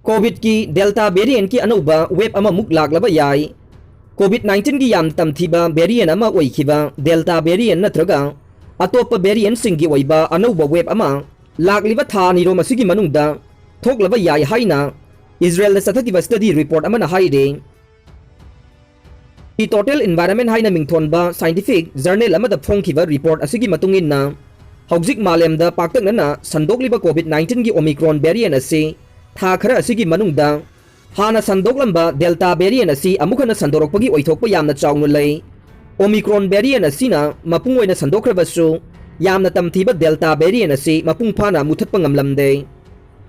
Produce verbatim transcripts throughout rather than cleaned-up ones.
ꯀꯣꯚꯤꯗꯀꯤ Delta ꯚꯦꯔꯤꯌꯦꯟꯠꯀꯤ ꯑꯅꯧꯕ web ꯑꯃꯃꯨꯛ ꯂꯥꯛꯂꯕ ꯌꯥꯏ꯫ ꯀꯣꯚꯤꯗ ꯅꯥꯏꯟꯇꯤꯟꯒꯤ ꯌꯥꯝ ꯇꯝꯊꯤꯕ ꯚꯦꯔꯤꯌꯦꯟꯠ ꯑꯃ ꯑꯣꯏꯈꯤꯕ ꯗꯦꯜꯇꯥ ꯚꯦꯔꯤꯌꯦꯟꯠ ꯅꯠꯇ꯭ꯔꯒ ꯑꯇꯣꯞꯄ ꯚꯦꯔꯤꯌꯦꯟꯠꯁꯤꯡꯒꯤ ꯑꯣꯏꯕ ꯑꯅꯧꯕ ꯋꯦꯕ ꯑꯃ ꯂꯥꯛꯂꯤꯕ ꯊꯥ ꯑꯅꯤꯔꯣꯝ ꯑꯁꯤꯒꯤ ꯃꯅꯨꯡꯗ ꯊꯣꯛꯂꯕ ꯌꯥꯏ ꯍꯥꯏꯅ ꯏꯖꯔꯦꯜꯗ ꯆꯠꯊꯈꯤꯕ ꯁ꯭ꯇꯗꯤ ꯔꯤꯄꯣꯔꯠ ꯑꯃꯅ ꯍꯥꯏꯔꯤ꯫ ꯇꯣꯇꯦꯜ ꯏꯟꯚꯥꯏꯔꯟꯃꯦꯟꯠ ꯍꯥꯏꯅ ꯃꯤꯡꯊꯣꯟꯕ ꯁꯥꯏꯟꯇꯤꯐꯤꯛ ꯖꯔꯅꯦꯜ ꯑꯃꯗ ꯐꯣꯡꯈꯤꯕ ꯔꯤꯄꯣꯔꯠ ꯑꯁꯤꯒꯤ ꯃꯇꯨꯡ ꯏꯟꯅ, ꯍꯧꯖꯤꯛ ꯃꯥꯂꯦꯝꯗ ꯄꯥꯛꯇꯛꯅꯅ ꯁꯟꯗꯣꯛꯂꯤꯕ ꯀꯣꯚꯤꯗ ꯅꯥꯏꯟꯇꯤꯟꯒꯤ ꯑꯣꯃꯤꯀ꯭ꯔꯣꯟ ꯚꯦꯔꯤꯌꯦꯟꯠ ꯑꯁꯤ ꯊꯥ ꯈꯔ ꯑꯁꯤꯒꯤ ꯃꯅꯨꯡꯗ ꯍꯥꯟꯅ ꯁꯟꯗꯣꯛꯂꯝꯕ ꯗꯦꯜꯇꯥ ꯚꯦꯔꯤꯌꯦꯟꯠ ꯑꯁꯤ ꯑꯃꯨꯛ ꯍꯟꯅ ꯁꯟꯗꯣꯔꯛꯄꯒꯤ ꯑꯣꯏꯊꯣꯛꯄ ꯌꯥꯝꯅ ꯆꯥꯎꯅ ꯂꯩ꯫ ꯑꯣꯃꯤꯀ꯭ꯔꯣꯟ ꯚꯦꯔꯤꯌꯦꯟꯠ ꯑꯁꯤꯅ ꯃꯄꯨꯡ ꯑꯣꯏꯅ ꯁꯟꯗꯣꯛꯈ꯭ꯔꯕꯁꯨ, ꯌꯥꯝꯅ ꯇꯝꯊꯤꯕ ꯗꯦꯜꯇꯥ ꯚꯦꯔꯤꯌꯦꯟꯠ ꯑꯁꯤ ꯃꯄꯨꯡ ꯐꯥꯅ ꯃꯨꯊꯠꯄ ꯉꯝꯂꯝꯗꯦ꯫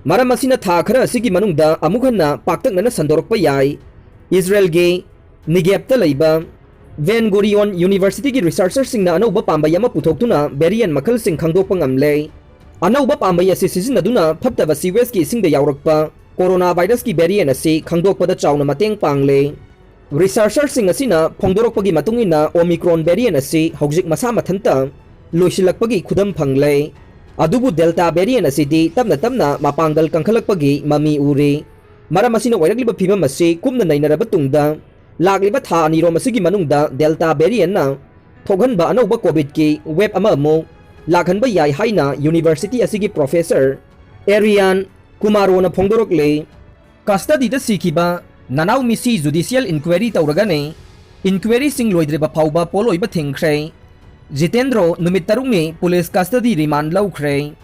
ꯃꯔꯝ ꯑꯁꯤꯅ ꯊꯥ ꯈꯔ ꯑꯁꯤꯒꯤ ꯃꯅꯨꯡꯗ ꯑꯃꯨꯛ ꯍꯟꯅ ꯄꯥꯛꯇꯛꯅꯅ ꯁꯟꯗꯣꯔꯛꯄ ꯌꯥꯏ꯫ ꯏꯖꯔꯦꯜꯒꯤ ꯅꯤꯒꯦꯞꯇ ꯂꯩꯕ ꯕꯦꯟ ꯒꯨꯔꯤꯌꯣꯟ ꯌꯨꯅꯤꯚꯔꯁꯤꯇꯤꯒꯤ ꯔꯤꯁꯔꯆꯔꯁꯤꯡꯅ ꯑꯅꯧꯕ ꯄꯥꯝꯕꯩ ꯑꯃ ꯄꯨꯊꯣꯛꯇꯨꯅ ꯚꯦꯔꯤꯌꯦꯟꯠ ꯃꯈꯜꯁꯤꯡ ꯈꯪꯗꯣꯛꯄ ꯉꯝꯂꯦ꯫ ꯑꯅꯧꯕ ꯄꯥꯝꯕꯩ ꯑꯁꯤ ꯁꯤꯖꯤꯟꯅꯗꯨꯅ ꯐꯠꯇꯕ ꯁꯤꯋꯦꯖꯀꯤ ꯏꯁꯤꯡꯗ ꯌꯥꯎꯔꯛꯄ ꯀꯣꯔꯣꯅꯥ ꯚꯥꯏꯔꯁꯀꯤ ꯚꯦꯔꯤꯌꯦꯟꯠ ꯑꯁꯤ ꯈꯪꯗꯣꯛꯄꯗ ꯆꯥꯎꯅ ꯃꯇꯦꯡ ꯄꯥꯡꯂꯦ꯫ ꯔꯤꯁꯔꯆꯔꯁꯤꯡ ꯑꯁꯤꯅ ꯐꯣꯡꯗꯣꯔꯛꯄꯒꯤ ꯃꯇꯨꯡ ꯏꯟꯅ, ꯑꯣꯃꯤꯀ꯭ꯔꯣꯟ ꯚꯦꯔꯤꯌꯦꯟꯠ ꯑꯁꯤ ꯍꯧꯖꯤꯛ ꯃꯁꯥ ꯃꯊꯟꯇ ꯂꯣꯏꯁꯤꯜꯂꯛꯄꯒꯤ ꯈꯨꯗꯝ ꯐꯪꯂꯦ꯫ ꯑꯗꯨꯕꯨ ꯗꯦꯜꯇꯥ ꯚꯦꯔꯤꯌꯦꯟꯠ ꯑꯁꯤꯗꯤ ꯇꯞꯅ ꯇꯞꯅ ꯃꯄꯥꯡꯒꯜ ꯀꯟꯈꯠꯂꯛꯄꯒꯤ ꯃꯃꯤ ꯎꯔꯤ꯫ ꯃꯔꯝ ꯑꯁꯤꯅ ꯑꯣꯏꯔꯛꯂꯤꯕ ꯐꯤꯚꯝ ꯑꯁꯤ ꯀꯨꯞꯅ ꯅꯩꯅꯔꯕ ꯇꯨꯡꯗ, ꯂꯥꯛꯂꯤꯕ ꯊꯥ ꯑꯅꯤꯔꯣꯝ ꯑꯁꯤꯒꯤ ꯃꯅꯨꯡꯗ ꯗꯦꯜꯇꯥ ꯚꯦꯔꯤꯌꯦꯟꯠꯅ ꯊꯣꯛꯍꯟꯕ ꯑꯅꯧꯕ ꯀꯣꯚꯤꯗꯀꯤ ꯋꯦꯕ ꯑꯃ ꯑꯃꯨꯛ ꯂꯥꯛꯍꯟꯕ ꯌꯥꯏ ꯍꯥꯏꯅ ꯌꯨꯅꯤꯚꯔꯁꯤꯇꯤ ꯑꯁꯤꯒꯤ ꯄ꯭ꯔꯣꯐꯦꯁꯔ ꯑꯦꯔꯤꯌꯥꯟ ꯀꯨꯃꯥꯔꯣꯅ ꯐꯣꯡꯗꯣꯔꯛꯂꯦ꯫ ꯀꯁꯇꯗꯤꯗ ꯁꯤꯈꯤꯕ ꯅꯅꯥꯎ ꯃꯤꯁꯤ ꯖꯨꯗꯤꯁꯤꯌꯦꯜ ꯏꯟꯀ꯭ꯋꯥꯏꯔꯤ ꯇꯧꯔꯒꯅꯤ꯫ ꯏꯟꯀ꯭ꯋꯥꯏꯔꯤꯁꯤꯡ ꯂꯣꯏꯗ꯭ꯔꯤꯕ ꯐꯥꯎꯕ ꯄꯣꯠꯂꯣꯏꯕ ꯊꯤꯡꯈ꯭ꯔꯦ꯫ ꯖꯤꯇꯦꯟꯗ꯭ꯔꯣ ꯅꯨꯃꯤꯠ ꯇꯔꯨꯛꯅꯤ ꯄꯨꯂꯤꯁ ꯀꯁꯇꯗꯤ ꯔꯤꯃꯥꯟ ꯂꯧꯈ꯭ꯔꯦ꯫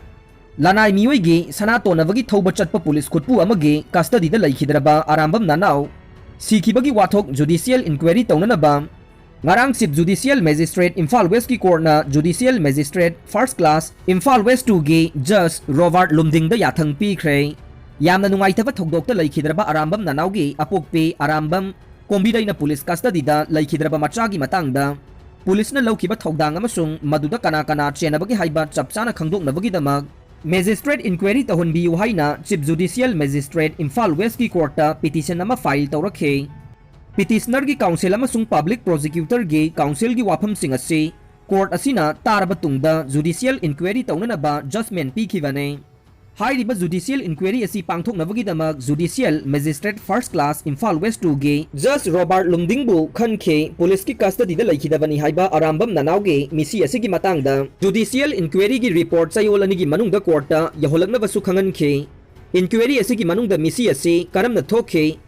ꯂꯅꯥꯏ ꯃꯤꯑꯣꯏꯒꯤ ꯁꯅꯥ ꯇꯣꯟꯅꯕꯒꯤ ꯊꯧꯕ ꯆꯠꯄ ꯄꯨꯂꯤꯁ ꯈꯨꯠꯄꯨ ꯑꯃꯒꯤ ꯀꯁꯇꯗꯤꯗ ꯂꯩꯈꯤꯗ꯭ꯔꯕ ꯑꯔꯥꯝꯕꯝ ꯅꯅꯥꯎ ꯁꯤꯈꯤꯕꯒꯤ ꯋꯥꯊꯣꯛ ꯖꯨꯗꯤꯁꯤꯌꯦꯜ ꯏꯟꯀ꯭ꯋꯥꯏꯔꯤ ꯇꯧꯅꯅꯕ ꯉꯔꯥꯡ ꯆꯤꯐ ꯖꯨꯗꯤꯁꯤꯌꯦꯜ ꯃꯦꯖꯤꯁꯇ꯭ꯔꯦꯠ ꯏꯝꯐꯥꯜ ꯋꯦꯁꯀꯤ ꯀꯣꯔꯠꯅ judicial magistrate first class Imphal west ꯇꯨꯒꯤ ꯖꯖ ꯔꯣꯕꯥꯔꯠ ꯂꯨꯝꯗꯤꯡꯗ ꯌꯥꯊꯪ ꯄꯤꯈ꯭ꯔꯦ꯫ ꯌꯥꯝꯅ ꯅꯨꯡꯉꯥꯏꯇꯕ ꯊꯧꯗꯣꯛꯇ ꯂꯩꯈꯤꯗ꯭ꯔꯕ ꯑꯔꯥꯝꯕꯝ ꯅꯅꯥꯎꯒꯤ ꯑꯄꯣꯛꯄꯤ ꯑꯔꯥꯝꯕꯝ ꯀꯣꯝꯕꯤꯔꯩꯅ ꯄꯨꯂꯤꯁ ꯀꯁꯇꯗꯤꯗ ꯂꯩꯈꯤꯗ꯭ꯔꯕ ꯃꯆꯥꯒꯤ ꯃꯇꯥꯡꯗ ꯄꯨꯂꯤꯁꯅ ꯂꯧꯈꯤꯕ ꯊꯧꯗꯥꯡ ꯑꯃꯁꯨꯡ ꯃꯗꯨꯗ ꯀꯅꯥ ꯀꯅꯥ ꯆꯦꯟꯅꯕꯒꯦ ꯍꯥꯏꯕ ꯆꯞ ꯆꯥꯅ ꯈꯪꯗꯣꯛꯅꯕꯒꯤꯗꯃꯛ ꯃꯦꯖꯤꯁꯇ꯭ꯔꯦꯠ ꯏꯟꯀ꯭ꯋꯥꯏꯔꯤ ꯇꯧꯍꯟꯕꯤꯌꯨ ꯍꯥꯏꯅ ꯆꯤꯐ ꯖꯨꯗꯤꯁꯤꯌꯦꯜ ꯃꯦꯖꯤꯁꯇ꯭ꯔꯦꯠ ꯏꯝꯐꯥꯜ ꯋꯦꯁꯀꯤ ꯀꯣꯔꯠꯇ ꯄꯤꯇꯤꯁꯟ ꯑꯃ ꯐꯥꯏꯜ ꯇꯧꯔꯛꯈꯤ꯫ ꯄꯤꯇꯤꯁꯅꯔꯒꯤ ꯀꯥꯎꯟꯁꯤꯜ ꯑꯃꯁꯨꯡ ꯄꯕ꯭ꯂꯤꯛ ꯄ꯭ꯔꯣꯁꯤꯀ꯭ꯌꯨꯇꯔꯒꯤ ꯀꯥꯎꯟꯁꯤꯜꯒꯤ ꯋꯥꯐꯝꯁꯤꯡ ꯑꯁꯤ ꯀꯣꯔꯠ ꯑꯁꯤꯅ ꯇꯥꯔꯕ ꯇꯨꯡꯗ ꯖꯨꯗꯤꯁꯤꯌꯦꯜ ꯏꯟꯀ꯭ꯋꯥꯏꯔꯤ ꯇꯧꯅꯅꯕ ꯖꯖꯃꯦꯟ ꯄꯤꯈꯤꯕꯅꯤ꯫ ꯍꯥꯏꯔꯤꯕ ꯖꯨꯗꯤꯁꯤꯌꯦꯜ ꯏꯟꯀ꯭ꯋꯥꯏꯔꯤ ꯑꯁꯤ ꯄꯥꯡꯊꯣꯛꯅꯕꯒꯤꯗꯃꯛ judicial magistrate first class Imphal west ꯇꯨꯒꯤ ꯖꯁ ꯔꯣꯕꯥꯔꯠ ꯂꯨꯝꯗꯤꯡꯕꯨ ꯈꯟꯈꯤ꯫ ꯄꯨꯂꯤꯁꯀꯤ ꯀꯁꯇꯗꯤꯗ ꯂꯩꯈꯤꯗꯕꯅꯤ ꯍꯥꯏꯕ ꯑꯔꯥꯝꯕꯝ ꯅꯅꯥꯎꯒꯤ ꯃꯤꯁꯤ ꯑꯁꯤꯒꯤ ꯃꯇꯥꯡꯗ ꯖꯨꯗꯤꯁꯤꯌꯦꯜ ꯏꯟꯀ꯭ꯋꯥꯏꯔꯤꯒꯤ ꯔꯤꯄꯣꯔꯠ ꯆꯌꯣꯜ ꯑꯅꯤꯒꯤ ꯃꯅꯨꯡꯗ ꯀꯣꯔꯠꯇ ꯌꯧꯍꯜꯂꯛꯅꯕꯁꯨ ꯈꯪꯍꯟꯈꯤ꯫ ꯏꯟꯀ꯭ꯋꯥꯏꯔꯤ ꯑꯁꯤꯒꯤ ꯃꯅꯨꯡꯗ ꯃꯤꯁꯤ ꯑꯁꯤ ꯀꯔꯝꯅ ꯊꯣꯛꯈꯤ,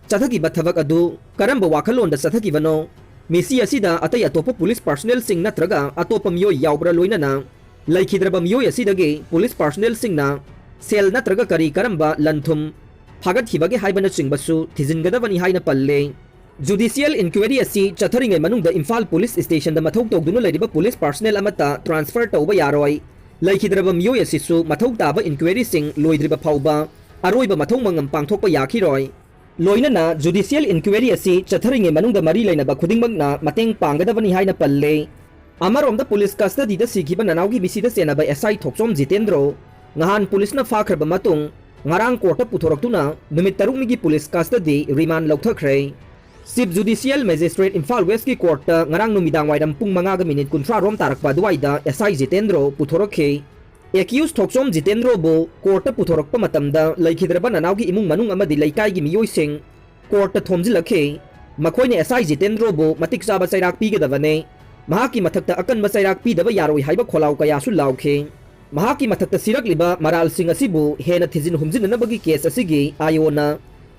ꯆꯠꯊꯈꯤꯕ ꯊꯕꯛ ꯑꯗꯨ ꯀꯔꯝꯕ ꯋꯥꯈꯜꯂꯣꯟꯗ ꯆꯠꯊꯈꯤꯕꯅꯣ, ꯃꯤꯁꯤ ꯑꯁꯤꯗ ꯑꯇꯩ ꯑꯇꯣꯞꯄ ꯄꯨꯂꯤꯁ ꯄꯥꯔꯁꯣꯅꯦꯜꯁꯤꯡ ꯅꯠꯇ꯭ꯔꯒ ꯑꯇꯣꯞꯄ ꯃꯤꯑꯣꯏ ꯌꯥꯎꯕ꯭ꯔꯥ, ꯂꯣꯏꯅꯅ ꯂꯩꯈꯤꯗ꯭ꯔꯕ ꯃꯤꯑꯣꯏ ꯑꯁꯤꯗꯒꯤ ꯄꯨꯂꯤꯁ ꯄꯥꯔꯁꯣꯅꯦꯜꯁꯤꯡꯅ ꯁꯦꯜ ꯅꯠꯇ꯭ꯔꯒ ꯀꯔꯤ ꯀꯔꯝꯕ ꯂꯟ ꯊꯨꯝ ꯐꯥꯒꯠꯈꯤꯕꯒꯦ ꯍꯥꯏꯕꯅꯆꯤꯡꯕꯁꯨ ꯊꯤꯖꯤꯟꯒꯗꯕꯅꯤ ꯍꯥꯏꯅ ꯄꯜꯂꯦ꯫ ꯖꯨꯗꯤꯁꯤꯌꯦꯜ ꯏꯟꯀ꯭ꯋꯥꯏꯔꯤ ꯑꯁꯤ ꯆꯠꯊꯔꯤꯉꯩ ꯃꯅꯨꯡꯗ ꯏꯝꯐꯥꯜ ꯄꯨꯂꯤꯁ ꯁ꯭ꯇꯦꯁꯟꯗ ꯃꯊꯧ ꯇꯧꯗꯨꯅ ꯂꯩꯔꯤꯕ ꯄꯨꯂꯤꯁ ꯄꯥꯔꯁꯣꯅꯦꯜ ꯑꯃꯠꯇ ꯇ꯭ꯔꯥꯟꯁꯐꯔ ꯇꯧꯕ ꯌꯥꯔꯣꯏ꯫ ꯂꯩꯈꯤꯗ꯭ꯔꯕ ꯃꯤꯑꯣꯏ ꯑꯁꯤꯁꯨ ꯃꯊꯧ ꯇꯥꯕ ꯏꯟꯀ꯭ꯋꯥꯏꯔꯤꯁꯤꯡ ꯂꯣꯏꯗ꯭ꯔꯤꯕ ꯐꯥꯎꯕ ꯑꯔꯣꯏꯕ ꯃꯊꯧ ꯃꯉꯝ ꯄꯥꯡꯊꯣꯛꯄ ꯌꯥꯈꯤꯔꯣꯏ꯫ ꯂꯣꯏꯅꯅ ꯖꯨꯗꯤꯁꯤꯌꯦꯜ ꯏꯟꯀ꯭ꯋꯥꯏꯔꯤ ꯑꯁꯤ ꯆꯠꯊꯔꯤꯉꯩ ꯃꯅꯨꯡꯗ ꯃꯔꯤ ꯂꯩꯅꯕ ꯈꯨꯗꯤꯡꯃꯛꯅ ꯃꯇꯦꯡ ꯄꯥꯡꯒꯗꯕꯅꯤ ꯍꯥꯏꯅ ꯄꯜꯂꯦ꯫ ꯑꯃꯔꯣꯝꯗ ꯄꯨꯂꯤꯁ ꯀꯁꯇꯗꯤꯗ ꯁꯤꯈꯤꯕ ꯅꯅꯥꯎꯒꯤ ꯃꯤꯁꯤꯗ ꯆꯦꯟꯅꯕ ꯑꯦꯁ ꯑꯥꯏ ꯊꯣꯛꯆꯣꯝ ꯖꯤꯇꯦꯟꯗ꯭ꯔꯣ ꯉꯍꯥꯟ ꯄꯨꯂꯤꯁꯅ ꯐꯥꯈ꯭ꯔꯕ ꯃꯇꯨꯡ ꯉꯔꯥꯡ ꯀꯣꯔꯠꯇ ꯄꯨꯊꯣꯔꯛꯇꯨꯅ ꯅꯨꯃꯤꯠ ꯇꯔꯨꯛꯅꯤꯒꯤ ꯄꯨꯂꯤꯁ ꯀꯁꯇꯗꯤ ꯔꯤꯃꯥꯟ ꯂꯧꯊꯈ꯭ꯔꯦ꯫ ꯆꯤꯐ ꯖꯨꯗꯤꯁꯤꯌꯦꯜ ꯃꯦꯖꯤꯁꯇ꯭ꯔꯦꯠ ꯏꯝꯐꯥꯜ ꯋꯦꯁꯀꯤ ꯀꯣꯔꯠꯇ ꯉꯔꯥꯡ ꯅꯨꯃꯤꯗꯥꯡ ꯋꯥꯏꯔꯝ ꯄꯨꯡ ꯃꯉꯥꯒ ꯃꯤꯅꯤꯠ ꯀꯨꯟꯊ꯭ꯔꯥ ꯔꯣꯝ ꯇꯥꯔꯛꯄ ꯑꯗꯨꯋꯥꯏꯗ ꯑꯦꯁ ꯑꯥꯏ ꯖꯤꯇꯦꯟꯗ꯭ꯔꯣ ꯄꯨꯊꯣꯔꯛꯈꯤ꯫ ꯑꯦꯀ꯭ꯌꯨꯁ ꯊꯣꯛꯆꯣꯝ ꯖꯤꯇꯦꯟꯗ꯭ꯔꯣꯕꯨ ꯀꯣꯔꯠꯇ ꯄꯨꯊꯣꯔꯛꯄ ꯃꯇꯝꯗ ꯂꯩꯈꯤꯗ꯭ꯔꯕ ꯅꯅꯥꯎꯒꯤ ꯏꯃꯨꯡ ꯃꯅꯨꯡ ꯑꯃꯗꯤ ꯂꯩꯀꯥꯏꯒꯤ ꯃꯤꯑꯣꯏꯁꯤꯡ ꯀꯣꯔꯠꯇ ꯊꯣꯝꯖꯤꯜꯂꯛꯈꯤ꯫ ꯃꯈꯣꯏꯅ ꯑꯦꯁ ꯑꯥꯏ ꯖꯤꯇꯦꯟꯗ꯭ꯔꯣꯕꯨ ꯃꯇꯤꯛ ꯆꯥꯕ ꯆꯩꯔꯥꯛ ꯄꯤꯒꯗꯕꯅꯤ, ꯃꯍꯥꯛꯀꯤ ꯃꯊꯛꯇ ꯑꯀꯟꯕ ꯆꯩꯔꯥꯛ ꯄꯤꯗꯕ ꯌꯥꯔꯣꯏ ꯍꯥꯏꯕ ꯈꯣꯜꯂꯥꯎ ꯀꯌꯥꯁꯨ ꯂꯥꯎꯈꯤ꯫ ꯃꯍꯥꯛꯀꯤ ꯃꯊꯛꯇ ꯁꯤꯔꯛꯂꯤꯕ ꯃꯔꯥꯜꯁꯤꯡ ꯑꯁꯤꯕꯨ ꯍꯦꯟꯅ ꯊꯤꯖꯤꯟ ꯍꯨꯝꯖꯤꯟꯅꯅꯕꯒꯤ ꯀꯦꯁ ꯑꯁꯤꯒꯤ ꯑꯥꯏꯑꯣꯅ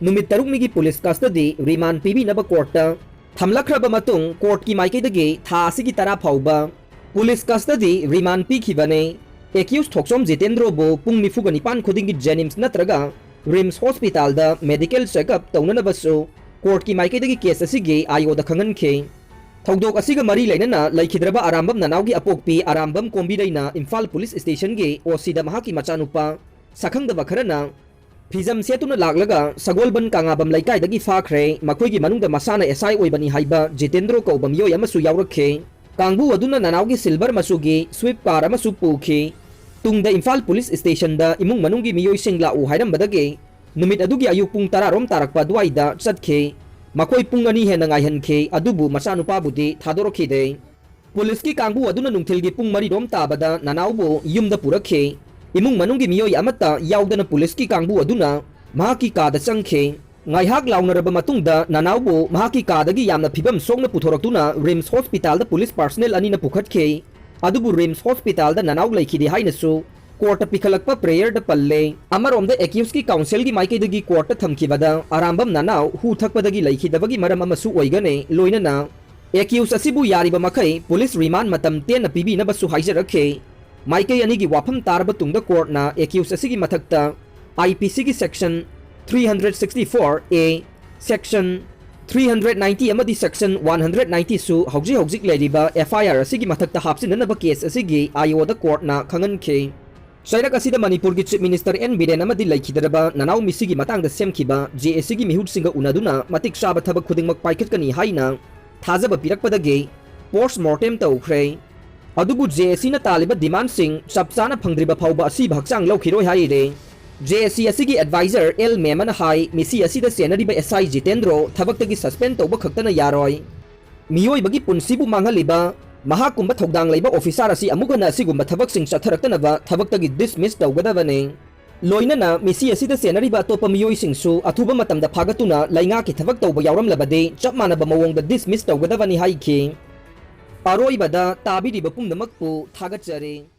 ꯅꯨꯃꯤꯠ ꯇꯔꯨꯛꯅꯤꯒꯤ ꯄꯨꯂꯤꯁ ꯀꯁꯇꯗꯤ ꯔꯤꯃꯥꯟ ꯄꯤꯕꯤꯅꯕ ꯀꯣꯔꯠꯇ ꯊꯝꯂꯛꯈ꯭ꯔꯕ ꯃꯇꯨꯡ, ꯀꯣꯔꯠꯀꯤ ꯃꯥꯏꯀꯩꯗꯒꯤ ꯊꯥ ꯑꯁꯤꯒꯤ ꯇꯔꯥ ꯐꯥꯎꯕ ꯄꯨꯂꯤꯁ ꯀꯁꯇꯗꯤ ꯔꯤꯃꯥꯟ ꯄꯤꯈꯤꯕꯅꯤ꯫ ꯑꯦꯀ꯭ꯌꯨꯁ ꯊꯣꯛꯆꯣꯝ ꯖꯤꯇꯦꯟꯗ꯭ꯔꯣꯕꯨ ꯄꯨꯡ ꯅꯤꯐꯨꯒ ꯅꯤꯄꯥꯟ ꯈꯨꯗꯤꯡꯒꯤ ꯖꯦꯅꯤꯝꯁ ꯅꯠꯇ꯭ꯔꯒ ꯔꯤꯝꯁ ꯍꯣꯁꯄꯤꯇꯥꯜꯗ ꯃꯦꯗꯤꯀꯦꯜ ꯆꯦꯛꯑꯞ ꯇꯧꯅꯅꯕꯁꯨ ꯀꯣꯔꯠꯀꯤ ꯃꯥꯏꯀꯩꯗꯒꯤ ꯀꯦꯁ ꯑꯁꯤꯒꯤ ꯑꯥꯏꯑꯣꯗ ꯈꯪꯍꯟꯈꯤ꯫ ꯊꯧꯗꯣꯛ ꯑꯁꯤꯒ ꯃꯔꯤ ꯂꯩꯅꯅ ꯂꯩꯈꯤꯗ꯭ꯔꯕ ꯑꯔꯥꯝꯕꯝ ꯅꯅꯥꯎꯒꯤ ꯑꯄꯣꯛꯄꯤ ꯑꯔꯥꯝꯕꯝ ꯀꯣꯝꯕꯤꯔꯩꯅ ꯏꯝꯐꯥꯜ ꯄꯨꯂꯤꯁ ꯁ꯭ꯇꯦꯁꯟꯒꯤ ꯑꯣ ꯁꯤꯗ ꯃꯍꯥꯛꯀꯤ ꯃꯆꯥꯅꯨꯄꯥ ꯁꯛꯈꯪꯗꯕ ꯈꯔꯅ ꯐꯤꯖꯝ ꯁꯦꯠꯇꯨꯅ ꯂꯥꯛꯂꯒ ꯁꯒꯣꯜꯕꯟ ꯀꯪꯂꯥꯕꯝ ꯂꯩꯀꯥꯏꯗꯒꯤ ꯐꯥꯈ꯭ꯔꯦ꯫ ꯃꯈꯣꯏꯒꯤ ꯃꯅꯨꯡꯗ ꯃꯁꯥꯅ ꯑꯦꯁ ꯑꯥꯏ ꯑꯣꯏꯕꯅꯤ ꯍꯥꯏꯕ ꯖꯤꯇꯦꯟꯗ꯭ꯔꯣ ꯀꯧꯕ ꯃꯤꯑꯣꯏ ꯑꯃꯁꯨ ꯌꯥꯎꯔꯛꯈꯤ꯫ ꯀꯥꯡꯕꯨ ꯑꯗꯨꯅ ꯅꯅꯥꯎꯒꯤ ꯁꯤꯜꯚꯔ ꯃꯆꯨꯒꯤ ꯁ꯭ꯋꯤꯐ ꯀꯥꯔ ꯑꯃꯁꯨ ꯄꯨꯈꯤ꯫ ꯇꯨꯡꯗ ꯏꯝꯐꯥꯜ ꯄꯨꯂꯤꯁ ꯁ꯭ꯇꯦꯁꯟꯗ ꯏꯃꯨꯡ ꯃꯅꯨꯡꯒꯤ ꯃꯤꯑꯣꯏꯁꯤꯡ ꯂꯥꯛꯎ ꯍꯥꯏꯔꯝꯕꯗꯒꯤ ꯅꯨꯃꯤꯠ ꯑꯗꯨꯒꯤ ꯑꯌꯨꯛ ꯄꯨꯡ ꯇꯔꯥ ꯔꯣꯝ ꯇꯥꯔꯛꯄ ꯑꯗꯨꯋꯥꯏꯗ ꯆꯠꯈꯤ꯫ ꯃꯈꯣꯏ ꯄꯨꯡ ꯑꯅꯤ ꯍꯦꯟꯅ ꯉꯥꯏꯍꯟꯈꯤ, ꯑꯗꯨꯕꯨ ꯃꯆꯥꯅꯨꯄꯥꯕꯨꯗꯤ ꯊꯥꯗꯣꯔꯛꯈꯤꯗꯦ꯫ ꯄꯨꯂꯤꯁꯀꯤ ꯀꯥꯡꯕꯨ ꯑꯗꯨꯅ ꯅꯨꯡꯊꯤꯜꯒꯤ ꯄꯨꯡ ꯃꯔꯤ ꯔꯣꯝ ꯇꯥꯕꯗ ꯅꯅꯥꯎꯕꯨ ꯌꯨꯝꯗ ꯄꯨꯔꯛꯈꯤ꯫ ꯏꯃꯨꯡ ꯃꯅꯨꯡꯒꯤ ꯃꯤꯑꯣꯏ ꯑꯃꯠꯇ ꯌꯥꯎꯗꯅ ꯄꯨꯂꯤꯁꯀꯤ ꯀꯥꯡꯕꯨ ꯑꯗꯨꯅ ꯃꯍꯥꯛꯀꯤ ꯀꯥꯗ ꯆꯪꯈꯤ꯫ ꯉꯥꯏꯍꯥꯛ ꯂꯥꯎꯅꯔꯕ ꯃꯇꯨꯡꯗ ꯅꯅꯥꯎꯕꯨ ꯃꯍꯥꯛꯀꯤ ꯀꯥꯗꯒꯤ ꯌꯥꯝꯅ ꯐꯤꯕꯝ ꯁꯣꯛꯅ ꯄꯨꯊꯣꯔꯛꯇꯨꯅ ꯔꯤꯝꯁ ꯍꯣꯁꯄꯤꯇꯥꯜꯗ ꯄꯨꯂꯤꯁ ꯄꯥꯔꯁꯅꯦꯜ ꯑꯅꯤꯅ ꯄꯨꯈꯠꯈꯤ꯫ ꯑꯗꯨꯕꯨ ꯔꯤꯝꯁ ꯍꯣꯁꯄꯤꯇꯥꯜꯗ ꯅꯅꯥꯎ ꯂꯩꯈꯤꯗꯦ ꯍꯥꯏꯅꯁꯨ ꯀꯣꯔꯠꯇ ꯄꯤꯈꯠꯂꯛꯄ ꯄ꯭ꯔꯦꯌꯔꯗ ꯄꯜꯂꯦ꯫ ꯑꯃꯔꯣꯝꯗ ꯑꯦꯀ꯭ꯌꯨꯁꯀꯤ ꯀꯥꯎꯟꯁꯤꯜꯒꯤ ꯃꯥꯏꯀꯩꯗꯒꯤ ꯀꯣꯔꯠꯇ ꯊꯝꯈꯤꯕꯗ ꯑꯔꯥꯝꯕꯝ ꯅꯅꯥꯎ ꯍꯨ ꯊꯛꯄꯗꯒꯤ ꯂꯩꯈꯤꯗꯕꯒꯤ ꯃꯔꯝ ꯑꯃꯁꯨ ꯑꯣꯏꯒꯅꯤ, ꯂꯣꯏꯅꯅ ꯑꯦꯀ꯭ꯌꯨꯁ ꯑꯁꯤꯕꯨ ꯌꯥꯔꯤꯕ ꯃꯈꯩ ꯄꯨꯂꯤꯁ ꯔꯤꯃꯥꯟ ꯃꯇꯝ ꯇꯦꯟꯅ ꯄꯤꯕꯤꯅꯕꯁꯨ ꯍꯥꯏꯖꯔꯛꯈꯤ꯫ ꯃꯥꯏꯀꯩ ꯑꯅꯤꯒꯤ ꯋꯥꯐꯝ ꯇꯥꯔꯕ ꯇꯨꯡꯗ ꯀꯣꯔꯠꯅ ꯑꯦꯀ꯭ꯌꯨꯁ ꯑꯁꯤꯒꯤ ꯃꯊꯛꯇ IPCꯒꯤ section three hundred sixty four A, section three hundred ninety ꯑꯃꯗꯤ section one hundred ninety ꯁꯨ ꯍꯧꯖꯤꯛ ꯍꯧꯖꯤꯛ ꯂꯩꯔꯤꯕ FIR ꯑꯁꯤꯒꯤ ꯃꯊꯛꯇ ꯍꯥꯞꯆꯤꯟꯅꯅꯕ ꯀꯦꯁ ꯑꯁꯤꯒꯤ IOꯗ ꯀꯣꯔꯠꯅ ꯈꯪꯍꯟꯈꯤ꯫ ꯆꯩꯔꯛ ꯑꯁꯤꯗ ꯃꯅꯤꯄꯨꯔꯒꯤ ꯆꯤꯐ ꯃꯤꯅꯤꯁꯇꯔ ꯑꯦꯟ ꯕꯤꯔꯦꯟ ꯑꯃꯗꯤ ꯂꯩꯈꯤꯗ꯭ꯔꯕ ꯅꯅꯥꯎ ꯃꯤꯁꯤꯒꯤ ꯃꯇꯥꯡꯗ ꯁꯦꯝꯈꯤꯕ JACꯒꯤ ꯃꯤꯍꯨꯠꯁꯤꯡꯒ ꯎꯅꯗꯨꯅ ꯃꯇꯤꯛ ꯆꯥꯕ ꯊꯕꯛ ꯈꯨꯗꯤꯡꯃꯛ ꯄꯥꯏꯈꯠꯀꯅꯤ ꯍꯥꯏꯅ ꯊꯥꯖꯕ ꯄꯤꯔꯛꯄꯗꯒꯤ ꯄꯣꯁ ꯃꯣꯔꯇꯦꯝ ꯇꯧꯈ꯭ꯔꯦ꯫ ꯑꯗꯨꯕꯨ JACꯅ ꯇꯥꯜꯂꯤꯕ ꯗꯤꯃꯥꯟꯁꯤꯡ ꯆꯞ ꯆꯥꯅ ꯐꯪꯗ꯭ꯔꯤꯕ ꯐꯥꯎꯕ ꯑꯁꯤꯕ ꯍꯛꯆꯥꯡ ꯂꯧꯈꯤꯔꯣꯏ ꯍꯥꯏꯔꯦ꯫ JAC ꯑꯁꯤꯒꯤ ꯑꯦꯗꯚꯥꯏꯖꯔ ꯑꯦꯜ ꯃꯦꯃꯟꯅ ꯍꯥꯏ, ꯃꯤꯁꯤ ꯑꯁꯤꯗ ꯆꯦꯟꯅꯔꯤꯕ SI ꯖꯤꯇꯦꯟꯗ꯭ꯔꯣ ꯊꯕꯛꯇꯒꯤ ꯁꯁꯄꯦꯟ ꯇꯧꯕ ꯈꯛꯇꯅ ꯌꯥꯔꯣꯏ꯫ ꯃꯤꯑꯣꯏꯕꯒꯤ ꯄꯨꯟꯁꯤꯕꯨ ꯃꯥꯡꯍꯜꯂꯤꯕ ꯃꯍꯥꯛꯀꯨꯝꯕ ꯊꯧꯗꯥꯡ ꯂꯩꯕ ꯑꯣꯐꯤꯁꯥꯔ ꯑꯁꯤ ꯑꯃꯨꯛ ꯍꯟꯅ ꯑꯁꯤꯒꯨꯝꯕ ꯊꯕꯛꯁꯤꯡ ꯆꯠꯊꯔꯛꯇꯅꯕ ꯊꯕꯛꯇꯒꯤ ꯗꯤꯁꯃꯤꯁ ꯇꯧꯒꯗꯕꯅꯤ꯫ ꯂꯣꯏꯅꯅ ꯃꯤꯁꯤ ꯑꯁꯤꯗ ꯆꯦꯟꯅꯔꯤꯕ ꯑꯇꯣꯞꯄ ꯃꯤꯑꯣꯏꯁꯤꯡꯁꯨ ꯑꯊꯨꯕ ꯃꯇꯝꯗ ꯐꯥꯒꯠꯇꯨꯅ ꯂꯩꯉꯥꯛꯀꯤ ꯊꯕꯛ ꯇꯧꯕ ꯌꯥꯎꯔꯝꯂꯕꯗꯤ ꯆꯞ ꯃꯥꯟꯅꯕ ꯃꯑꯣꯡꯗ ꯗꯤꯁꯃꯤꯁ ꯇꯧꯒꯗꯕꯅꯤ ꯍꯥꯏꯈꯤ꯫ ꯑꯔꯣꯏꯕꯗ ꯇꯥꯕꯤꯔꯤꯕ ꯄꯨꯝꯅꯃꯛꯄꯨ ꯊꯥꯒꯠꯆꯔꯤ꯫